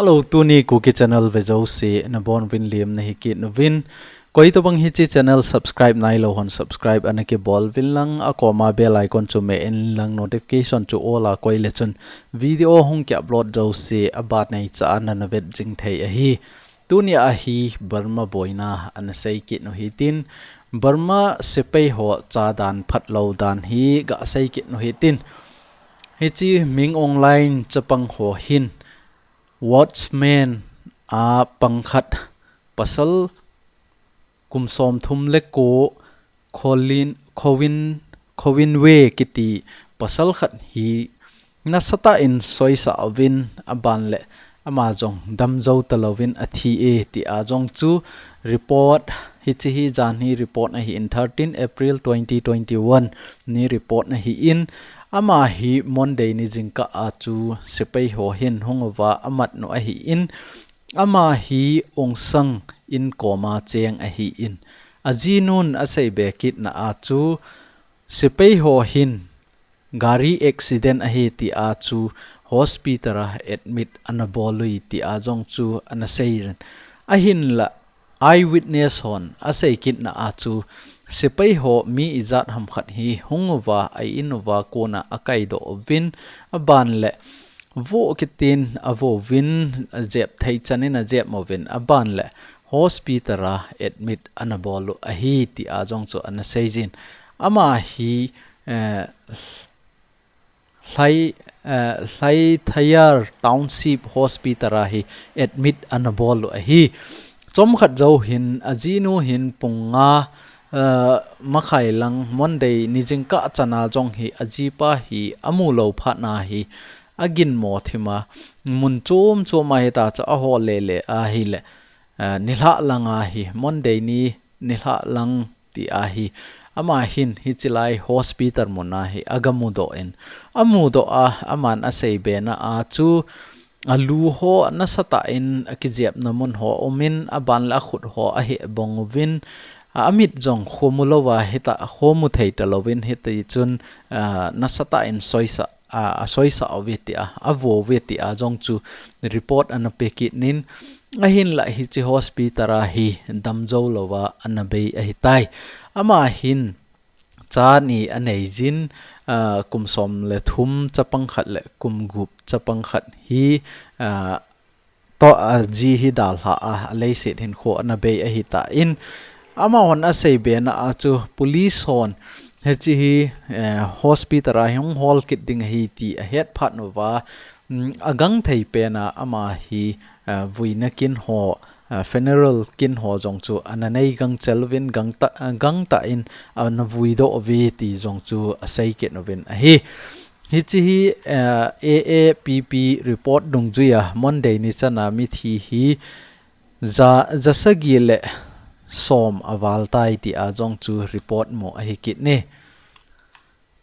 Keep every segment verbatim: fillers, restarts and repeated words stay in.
Hello, tuni Kuki channel ve jouse nabonuvin lemna hi kit uvin. Koitobang hiche channel subscribe nailou hon subscribe ana kibol uvin lang, akoma bell icon chu me in lang, notification chu all a koi le chun video hung ki upload jouse aban neicha a nana vet jing thei ahi. Tuni a hi Burma boina ana sei kit u hitin, Burma sepai ho cha dan phatlou dan hi gasei kit u hitin. Hiche Min Aung Hlaing chapang ho hin watchman a pang khat, pasal kum somthum le ko, Kholin, Khowin, Khowin We kiti pasal khat hi nasatah in soisah uvin, aban le ama jong damjou talouvin athi e, tia jong chu report, hiche hi janhi report ahin, thirteen April twenty twenty-one ni report ahin, ama hi Monday ni jingkah a chu sepai ho hin hung uva amat u ahin, ama hi Aung San in koma cheng ahin, ajinun asei be kitna a chu sepai ho hin gari accident ahi tia chu hospital a admit ana bol ui tia jong chu ana sei in. Ahinla eyewitness hon asei kitna a chu sepai ho mi ijat ham khat hi hung uva, a in uva kona akaidoh uvin, aban le vo kitin avo uvin, ajep thei chan in ajep mo uvin, aban le hospital a admit ana bol u ahi tia jong chu ana sei jin. Ama hi, eh, Hlai, eh, Hlaithayar Township Hospital a hi admit ana bol u ahi. Chomkhat jou hin ajinu hin pung nga, eh, makhai lang Monday ni jingkah chan a jong hi ajipa hi amu lou phat na hi aginmo thim a, mun chom chom a hita chu ahol le le ahile, eh, nilhah lang a hi, Monday ni nilhah lang ti ahi. Ama hin hiche lai hospital mun a hi agamudoh in, amudoh a, aman asei be na a chu alu ho nasatah in akijepna mun ho um in, aban le akhut ho aheh bong uvin, a, amit jong khomu lou a hita, khomu thei talou vin hiti chun, a, nasatah in soisah, a, asoisah uve tia, avo uve tia jong chu report ana pe kit in, ahinla hiche hospital a hi damjou lou a ana bei ahitai. Ama hin cha ni anei jin, a, kum som le thum chapang khat le kum gup chapang khat hi, a, toh aji hi dalha a, aleiset hinkho ana bei ahitan, amahon asei be na a chu police hon hiche hi, eh, hospital a hi hung hol kit ding ahi ti ahet phat uva, mm, agangthei pen a ama hi, eh, vuina kin ho, eh, funeral kin ho jong chu ana nei gangchel uvin gangtah, eh, gangtah in ana vuidoh uve ti jong chu asei kit uvin ahi. Hiche hi, eh, A A P P report dungjuia Monday ni chana mithi hi ja, ja sagi le som aval tai tia jong chu report mu ahi kit e.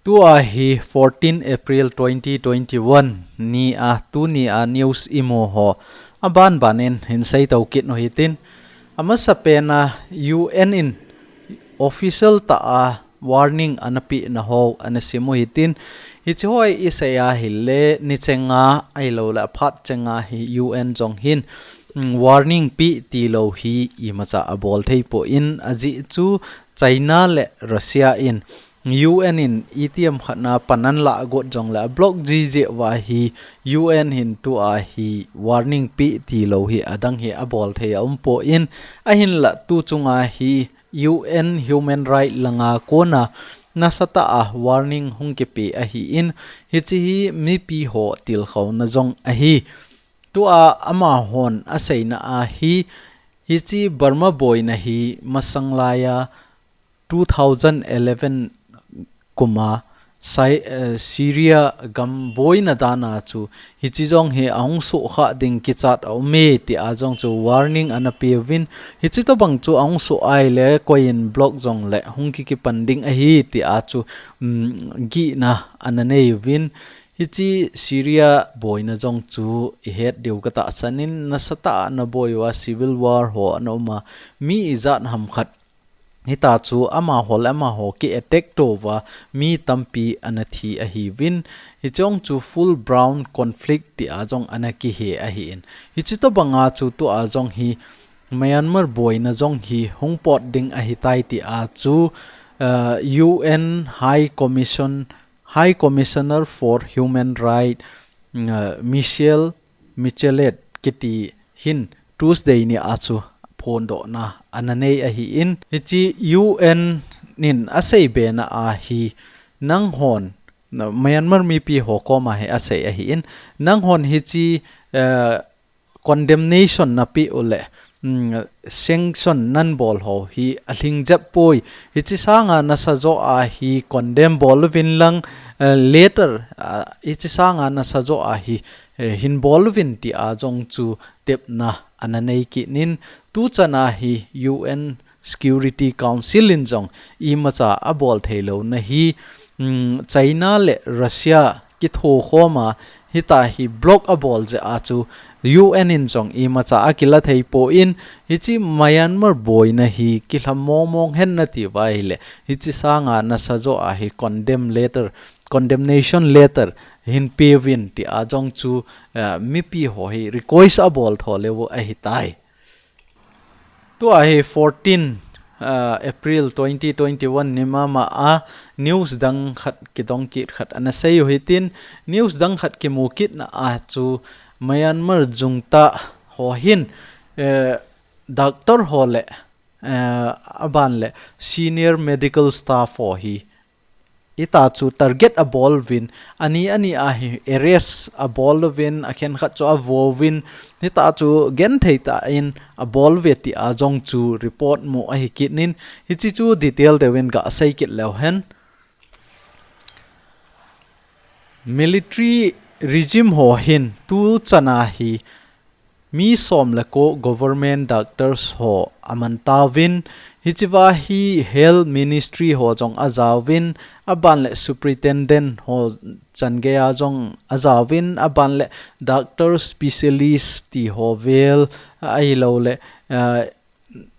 Tua hi fourteen April twenty twenty-one ni a, tuni a news imu ho aban ban in hin sei to kit u hitin, amasa pen a U N in official tah a warning ana pe na ho ana sim u hitin, hiche ho isei a hile ni chenga ahilou le aphat chenga hi U N jong hin, mm, warning pe tilou hi imacha abol thei poi, ajeh chu China le Russia in U N in itiham khat na pan ana lah got jong le ablock jiji uva hi U N hin tua hi warning pe tilou hi adang hi abol thei aum poi, ahinla tu chunga hi U N human right langa kona nasatah a warning hung kipe ahin, hiche hi mipi ho tilkhouna jong ahi. Tua amahon aseina a hi, hiche Burma boina hi masang laia two thousand eleven kuma Sy-, eh, Syria gam boina dan a chu hiche jong hi ahung sohkha ding kichat aume tia jong chu warning ana pe uvin, hiche tobang chu ahung soh ahile koi in block jong le hung ki kipan ding ahi tia chu, um, gihna ana nei uvin, hiche Syria boina jong chu ihet diu katahsan in nasatah a ana boi uva civil war ho ana um a, mi ijat ham khat Hita chu amaho le amaho ki attack to uva mi tampi ana thi ahiuvin. Hiche jong chu full blown conflict tia jong ana kihe ahin. Hiche tobanga chu tua jong hi Myanmar boina jong hi hung pot ding ahitai tia chu, uh, U N High Commission, High Commissioner for Human Rights, uh, Michelle Michelet kiti hin Tuesday nia chu phondohna ana nei ahin. Hiche U N in asei bena a hi nanghon, na, Myanmar mipi ho koma hi asei ahin. Nanghon hiche, eh, condemnation napeh u le, mm, sanction nabol ho hi alhing jep poi. Hiche sanga nasa jo a hi condemn bol uvin lang, eh, letter, ah, hiche sanga nasa jo a hi, eh, hin bol uvin tia jong chu tepna ana nei kit in, tuchan a hi U N Security Council in jong imacha abol thei louna hi, mm, China le Russia kithokhom a, hita hi block abol jeh a chu U N in jong imacha akila thei pon, hiche Myanmar boina hi kilha mong mong hen nati uva ahile, hiche sanga nasa jo a hi condemn letter, condemnation letter hin peuvin tia jong chu, eh, mipi ho hi request abol tho leu ahitai. Tua hi fourteen, ah, April twenty twenty-one ni mama a news dang khat kidong kit khat ana sei u hitin, news dang khat kimu kitna a chu Myanmar junta ho hin, eh, doctor ho le, eh, aban le senior medical staff ho hi hita chu target abol uvin, ani ani a hi arrest abol uvin, akhenkhat chu avo uvin, hita chu genthei tah in abol uve tia jong chu report mu ahi kit in, hiche chu detail deu in gasei kit leu hen. Military regime ho hin tuchan a hi mi som le ko government doctors ho aman tauvin, hichea hi health ministry ho jong ajaovin, aban le superintendent ho chan geiya jong ajaovin, aban le doctor specialist ti ho vel, ahilou le, ah,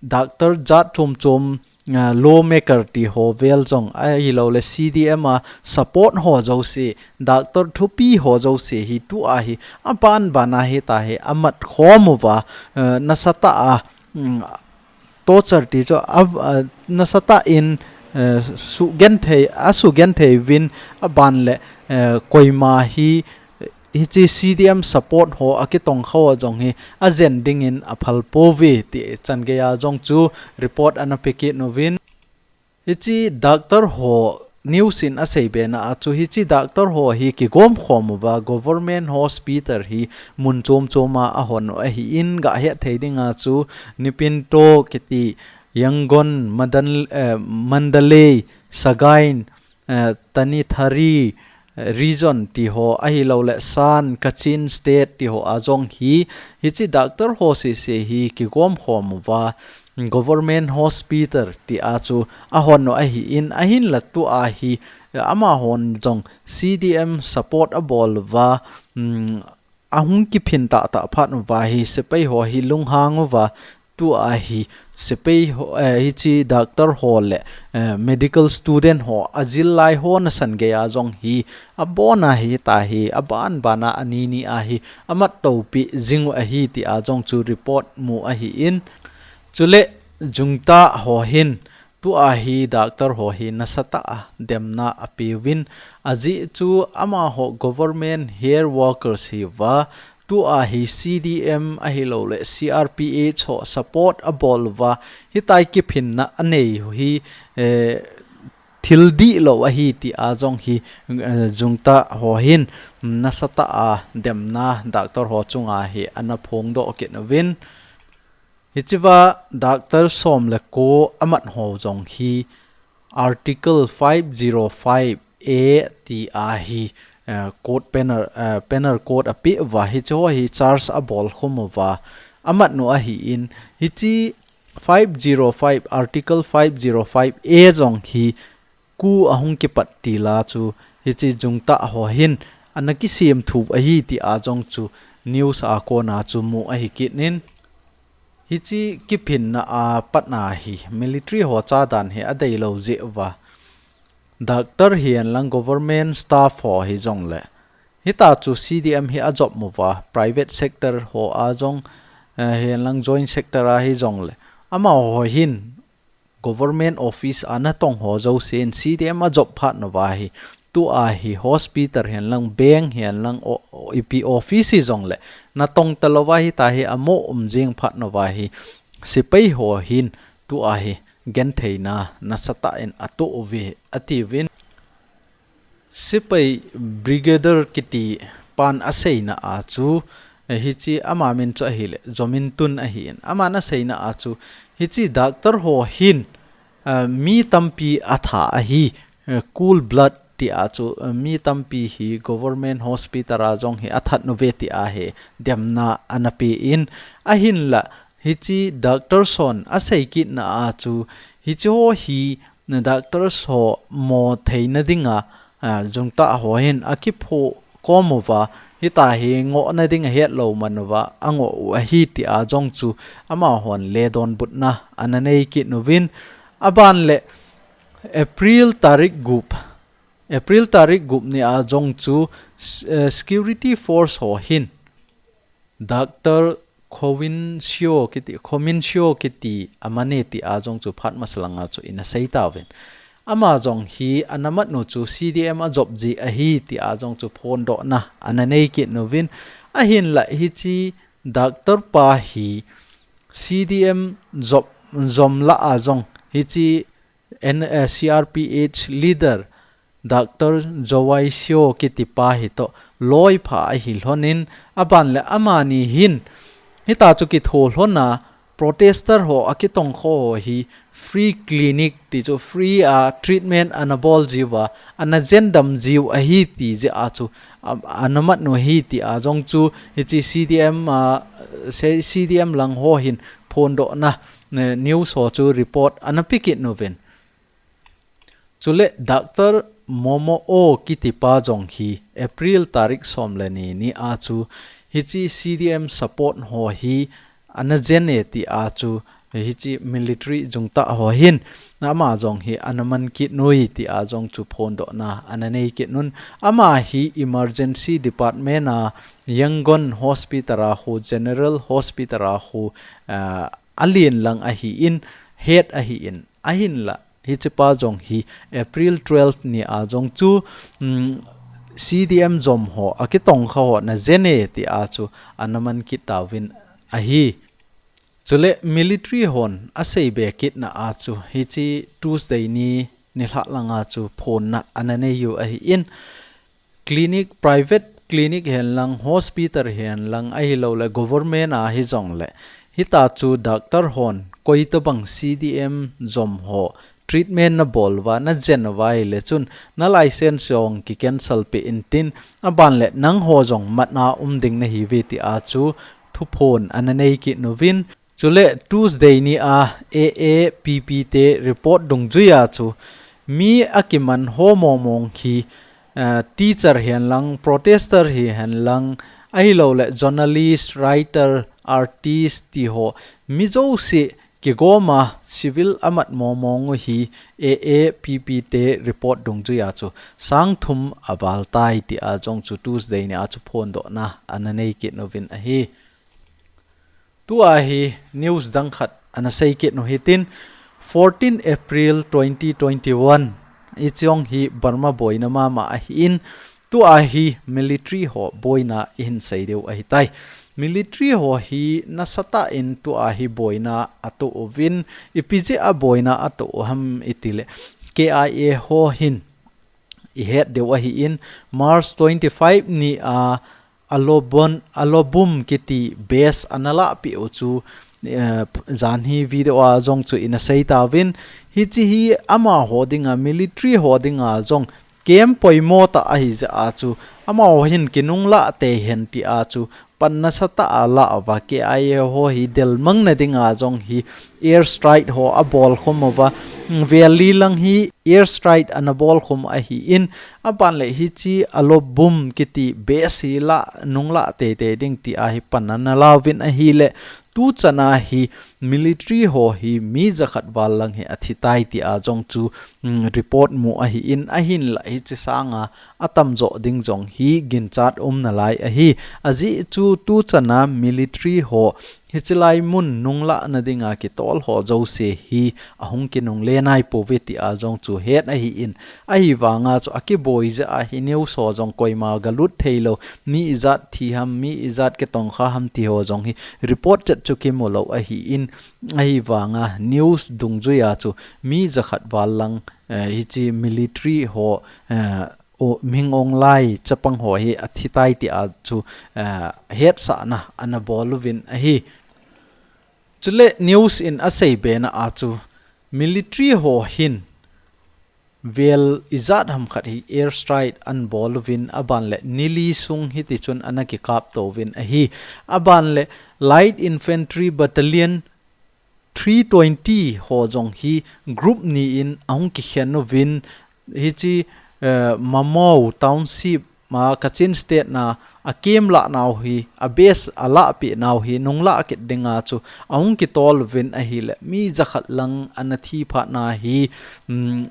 doctor jat chom chom, ah, lawmaker ti ho vel jong ahilou le C D M a support ho jouse, doctor thupi ho jouse hi tua hi aban ban a hita hi amat khom uva, ah, nasatah a, mm, torture ti chu a, ah, nasatah in, eh, sugenthei, asugenthei uvin aban le, eh, koima hi hiche C D M support ho akitong kha ho jong hi ajen dingin aphal pouve ti chan geiya jong chu report ana pe kit uvin. Hiche doctor ho news in asei bena a chu hiche doctor ho hi kigom khom uva government hospital hi mun chom chom a ahon u ahin, gahet thei dinga chu Naypyitaw kiti Yangon, Madan, eh, Mandalay, Sagaing, eh, Tanintharyi, eh, region ti ho ahilou le Shan, Kachin State ti ho a jong hi, hiche doctor ho sese hi kigom khom uva government hospital tia chu ahon u ahin, ahinla tua hi, eh, amahon jong C D M support abol uva, mm, ahung kiphin tahtah phat uva hi sepai ho hi lunghang uva, tua hi sepai ho, eh, hiche doctor ho le, eh, medical student ho ajil lai ho nasan geiya jong hi abon a hita hi aban ban a ani ni a hi amat topi jing u ahi tia jong chu report mu ahin. Chule junta ho hin tua hi doctor ho hi nasatah a demna apeuvin, ajeh chu amaho government health workers hiuva, tua hi C D M ahilou le C R P H ho support abol uva, hitia kiphinna anei u hi, eh, thil dihlou ahi tia jong hi, eh, junta ho hin nasatah a demna doctor ho chunga hi ana phongdoh kit uvin. Hichea doctor som le ko amat ho jong hi Article five zero five A tia hi, eh, court penal, eh, penal court apeh uva, hiche ho hi charge abol khum uva amat u ahin, hiche five zero five, Article five zero five A jong hi ku ahung kipat tila chu hiche junta ho hin ana kisem thup ahi tia jong chu news a kona chu mu ahi kit in. Hiche kiphinna a patna hi military ho chadan hi adeilou jeh uva, doctor hihen lang government staff ho hijongle, hitachu C D M hi ajop uva, private sector ho a jong, eh, hihen lang joint sector a hijongle, amaho hin government office a natong ho jousen C D M ajop phat uva hi, tua hi hospital hihen lang, bank hihen lang, o, o, ipi office hijongle natong talouva hitahi amoh um jing phat uva hi, sepai ho hin tua hi gentheina nasatah in ato uve atiuvin. Sepai Brigadier kiti pan aseina a chu, eh, hiche ama min chu ahile Zomintun ahin. Aman aseina a chu, hiche doctor ho hin, eh, mi tampi atha ahi, eh, cool blood tia chu, eh, mi tampi hi government hospital a jong hi athat uve tia hi demna ana pe in, ahinla hiche doctor hon asei kitna a chu, hiche ho hi na doctor ho mo theina dinga, ah, jungtah ho hin akiphuh kom uva, hitahi ngohna ding ahet lou man uva, angoh u ahi tia jong chu amahon ledonbutna ana nei kit uvin. Aban le April tarik gup, April tarik gup ni a jong chu, s-, eh, security force ho hin Doctor Khowin Sio kiti, Khomin Sio kiti amani tia jong chu phat masa langa chu ina sei tauvin. Ama jong hi ana mat u chu C D M ajop ji ahi tia jong chu phondohna ana nei kit uvin. Ahinla hiche doctor pa hi C D M jop, jom lah a jong hiche N-, eh, C R P H leader Doctor Zowai Sio kiti pa hi toh loi pha ahi lhonin, aban le amani hin hitachu kitho lhona protester ho akitong kho ho hi free clinic ti chu free a treatment ana bol jiuva, ana jendam jiu ahi ti jeh a chu, a, ana mat u ahi tia jong chu hiche C D M, ah, se-, C D M lang ho hin phondohna, eh, news ho chu report ana pe kit uvin. Chule Doctor Momo O kiti pa jong hi April tarik som le ni ni a chu hiche C D M support ho hi ana jen e tia chu hiche military jungtah ho hin ama jong hi ana man kit u ahi tia jong chu phondohna ana nei kit un. Ama hi emergency department a Yangon hospital a khu, general hospital a khu, ah, alen lang ahin, head ahin, ahinla hiche pa jong hi April twelve ni a jong chu, um, C D M jom ho akitong kha ho na jen e tia chu ana man kit tauvin ahi. Chule military hon asei be kitna a chu hiche Tuesday ni nilhah langa chu phonna ana nei u ahin, clinic, private clinic hihen lang, hospital hihen lang, ahilou le government a hijongle, hitachu doctor hon koitabang C D M jom ho treatment na bol uva, na jen uva ahile chun na license jong ki cancel peh intin, aban le nangho jong mat na um ding nahi uve tia chu thuphon ana nei kit uvin. Chule Tuesday ni a A A P P te report dungjui a chu mi akiman ho mong mong hi, eh, teacher hihen lang, protester hihen lang, ahilou le journalist, writer, artist ti ho, mi jouse kigom a civil amat mong mong u hi A A P P te report dungjui a chu sang thum aval tai tia jong chu Tuesday ni a chu phondohna ana nei kit uvin ahi. Tua hi news dang khat ana sei kit u hitin, fourteen April twenty twenty-one, hiche jong hi Burma boina mama ahin, tua hi military ho boina ihin sei diu ahitai. Military ho hi nasatah in tua hi boina ato uvin, ipi jeh a boina ato u ham itile, K I A ho hin ihet diu ahin, March twenty-five ni a Alobon, Alobum kiti base ana lahpeh u chu, eh, jan hi video a jong chu ina sei tauvin, hiche hi amaho dinga, military ho dinga jong camp poimo tah ahi jeh a chu, amaho hin kinunglah tei hen tia chu pan nasatah a lah uva, K I A ho hi delmang na dinga jong hi air strike ho abol khum uva, valley lang hi air strike ana bol khum ahi in, aban le hiche Al-Obeid kiti base hi la nungla teitei ding ti ahi pan ana lauvin ahile, tuchan a hi military ho hi mi jakhat val lang hi athi tai ti a jong chu, um, report mu ahi in, ahinla hiche sanga atamjo ding jong hi ginchat um nalai ahi. Ajeh chu tuchan a military ho hiche lai mun nungla na dinga kitol ho jouse hi ahung kinungle nai pouve ti a jong chu het ahi in, ahivanga chu akiboi jeh a hi news ho jong koima galut thei lou, mi ijat thi ham, mi ijat kitongkha ham ti ho jong hi report chet chu kimu lou ahi in, ahivanga news dungjui a chu mi jakhat val lang, eh, hiche military ho, eh, o, Min Aung Hlaing chapang ho hi athi tai ti a chu, eh, hetsahna ana bol uvin ahi. Chule news in asei bena a chu military ho hin vel ijat ham khat hi air strike ana bol uvin, aban le nili sung hiti chun ana kikap to uvin ahi. Aban le Light Infantry Battalion three twenty ho jong hi group ni in ahung kikhen uvin, hiche, eh, Mamou Township ma Kachin State na a camp lah nau hi, a base alah peh nau hi nungla kit dinga chu ahung kitol uvin ahile, mi jakhat lang ana thi phat na hi, um,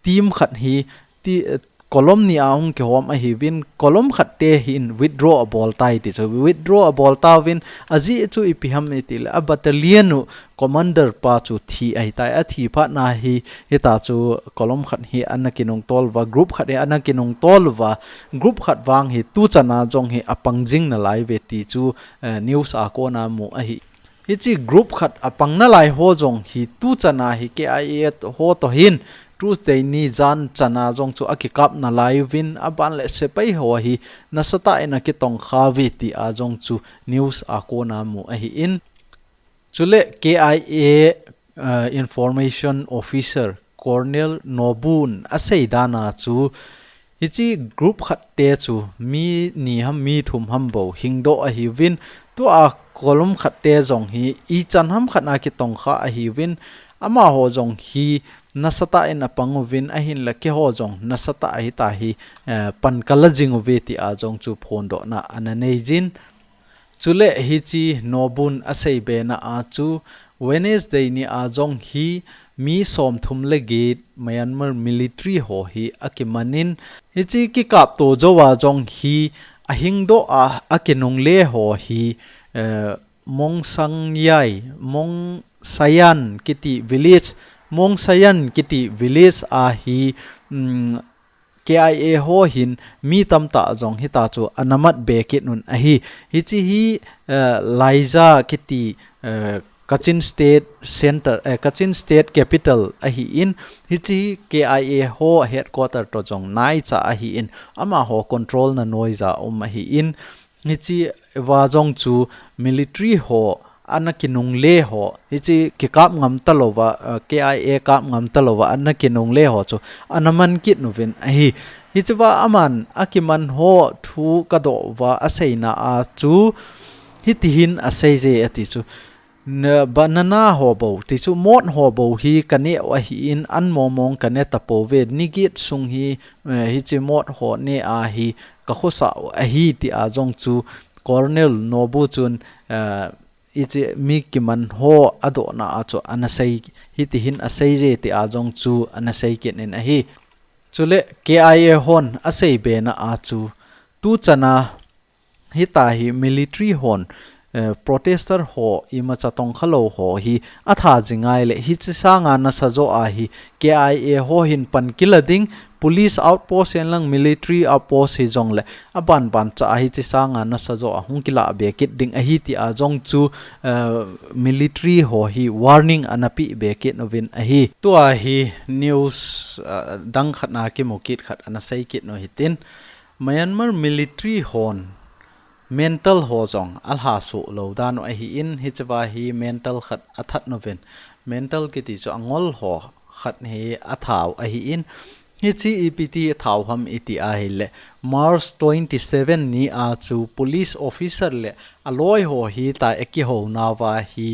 team khat hi ti, eh, column ni a hung kihom ahiuvin, column khat te hin withdraw abol tai ti chu, withdraw abol tauvin, ajeh chu ipi ham itile, a battalion u commander pa chu thi ahitai, athi phat na hi, hita chu column khat hi ana kinungtol uva, group khat hi ana kinungtol uva, group khat vang hi tuchan a jong hi apang jing nalai uve ti chu, eh, news a kona mu ahi. Hiche group khat apang nalai ho jong hi tuchan a hi K I A ho to hin Tuesday ni jan chan a jong chu akikap nalai uvin, aban le sepai ho hi nasatah in akitongkha uve ti a jong chu news a kona mu ahi in. Chule K I A, uh, Information Officer Colonel Nobu in asei dan a chu, hiche group khat te chu mi ni ham mi thum ham bou hingdoh ahiuvin, tua column khat te jong hi ichan ham khat a kitongkha ahiuvin, amaho jong hi nasatah in apang uvin, ahinla keiho jong nasatah a hita hi, eh, pan kala jing uve ti a jong chu phondohna ana nei jin. Chule hiche Nobu in asei bena a chu Wednesday ni a jong hi mi somthum le get Myanmar military ho hi akiman in, hiche kikap to jou a jong hi ahingdoh a akinungle ho hi, eh, Mongsangyai, Mongsayan kiti village, Mongsayan kiti village a hi, um, K I A ho hin mi tamtah jong hita chu ana mat be kit un ahi. Hiche hi, eh, Laija kiti, eh, Kachin State Center, eh, Kachin State Capital ahi in, hiche hi K I A ho headquarter to jong naicha ahi in, amaho control na noija um ahi in, hiche va jong chu military ho ana kinungle ho, hiche kikap ngam talouva, uh, K I A kap ngam talouva ana kinungle ho chu ana man kit uvin ahi. Hiche va aman akiman ho thu kadoh uva aseina a chu hiti hin asei je ati chu, na, banana ho bou, ti chu mot ho bou hi kaneh u ahi in, an mong mong kaneh tapouve, ni get sung hi, eh, hiche mot ho neh a hi kakhosah u ahi ti a jong chu Colonel Nobu chun, eh, hiche mi kiman ho adohna a chu ana sei, hiti hin asei je ti a jong chu ana sei kit in ahi. Chule K I A hon asei bena a chu tuchan a hita hi military hon, eh, protester ho imacha tongkha lou ho hi atha jing ngai le hiche sanga nasa jo a hi K I A ho hin pan kila ding, police outpost hen lang military outpost hi jong le aban ban cha a hiche sanga nasa jo a hung kila be kit ding ahi ti a jong chu, eh, military ho hi warning ana pe be kit uvin ahi. Tua hi news, eh, dang khat na kimu kit khat ana sei kit u hitin, Myanmar military hon mental ho jong alha soh lou dan u ahi in, hiche va hi mental khat athat uvin, mental kiti chu angol ho khat hi atha u ahi in, hiche ipi ti atha u ham iti ahile, March twenty seven ni a chu police officer le aloi ho hita akihou nauva hi,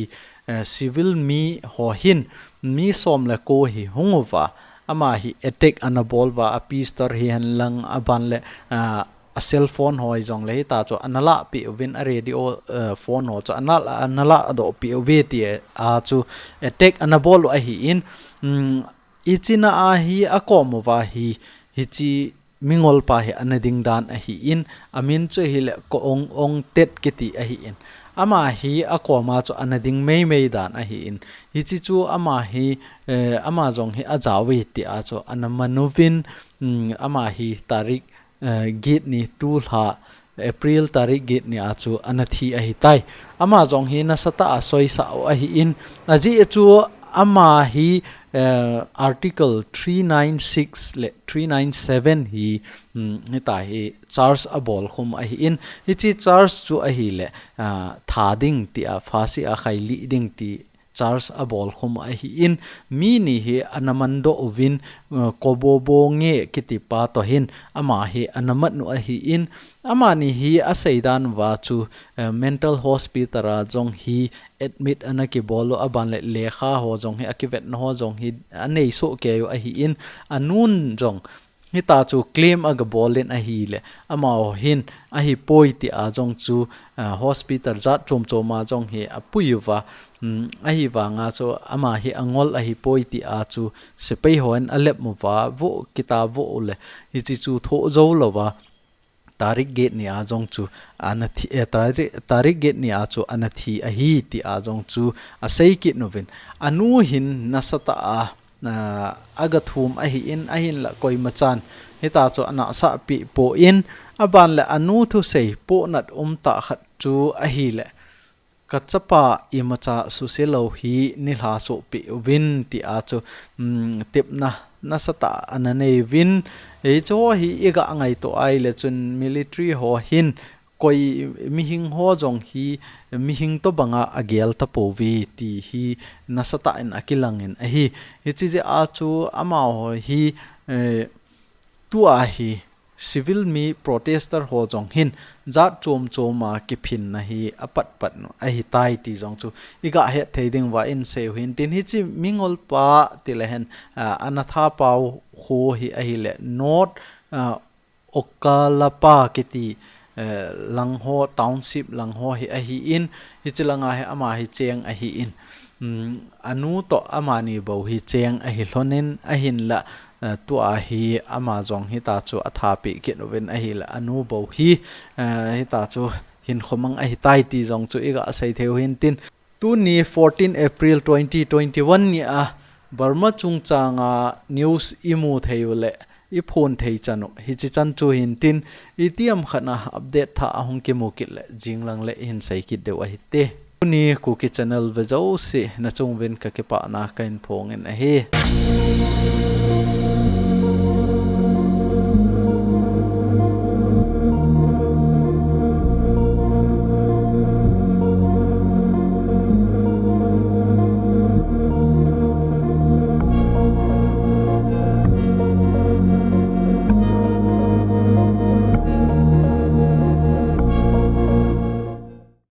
eh, civil mi ho hin mi som le ko hi hung uva, Ama hi attack ana bol uva, a pistol hihen lang aban le, ah, a cell phone ho jong le hita chu ana lahpeh uvin, a radio, eh, phone ho chu ana, ana lahdoh peh uve tia chu attack ana bol u ahin, um, hichea hi akom uva hi, hiche mingol pa hi ana ding dan ahin, amin chu hile Ko Ong Ong Tet kiti ahin. Ama hi akoma chu ana ding meimei dan ahin. Hiche chu ama hi, eh, ama jong hi ajao uve tia chu ana man uvin, um, ama hi tarik, eh, get ni tulha, April tarik get ni a chu ana thi ahitai. Ama jong hi nasatah a soisah u ahin. Ajeh chu ama hi, eh, Article three nine six le three nine seven hi, um, hita hi charge abol khum ahin. Hiche charge chu ahile, ah, that ding tia, phasi a khailih ding ti charge abol khum ahin, mi ni hi ana mandoh uvin, uh, Ko Bo Bo Nge kiti pa toh hin ama hi ana man u ahin, amani hi asei dan uva chu, uh, mental hospital a jong hi admit ana kibol u, aban le lekha ho jong hi, akivetna ho jong hi anei soh kei u ahin, anun jong hita chu claim aga bol in ahile, amaho hin ahipoi tia jong chu, ah, hospital jat chom chom a jong hi apui uva, um, ahivanga chu ama hi angol ahipoi tia chu sepai hon alep uva, vo kita vo u le, hiche chu thoh jou louva, tarik get ni a jong chu ana thi, eh, tarik, tarik get ni a chu ana thi ahi tia jong chu asei kit uvin. Anu hin nasatah a, ah, aga thum ahin, ahinla koima chan hita chu ana sahpeh poi, aban le anu thusei pohnat um tah khat chu ahile, ka chapa imacha suse lou hi nei lhasoh peh uvin tia chu, um, tepna nasatah ana nei uvin. Hiche ho hi iga ngaito ahile chun military ho hin koi mihing ho jong hi mihing tobanga agel tapouve ti hi nasatah in akilang in ahi. Hiche jeh a chu amaho hi, eh, tua hi civil mi protester ho jong hin jat chom chom a kiphinna hi apat pat u ahitai ti jong chu iga het thei ding uva in sei u hintin, hiche mingol pa ti le hen, ah, ana thapau kho hi ahile North, ah, Okalapa kiti, eh, lang ho, township lang ho hi ahin, hiche langa hi ama hi cheng ahin, um, anu toh amani bou hi cheng ahi lhonin, ahinla, eh, tua hi ama jong hita chu athapeh kit uvin ahile anu bou hi, eh, hita chu hinkho mang ahitai ti jong chu iga sei thei u hintin. Tuni fourteen April twenty twenty-one ni a Burma chungchanga news imu thei u le iphon thei chan u hiche chan chu hintin, itiham khat a update thah ahung kimu kit le jinglang le ihin sei kit diu ahite. Tuni Kuki channel ve jouse nachung uvin kakipana kahin phong in ahi.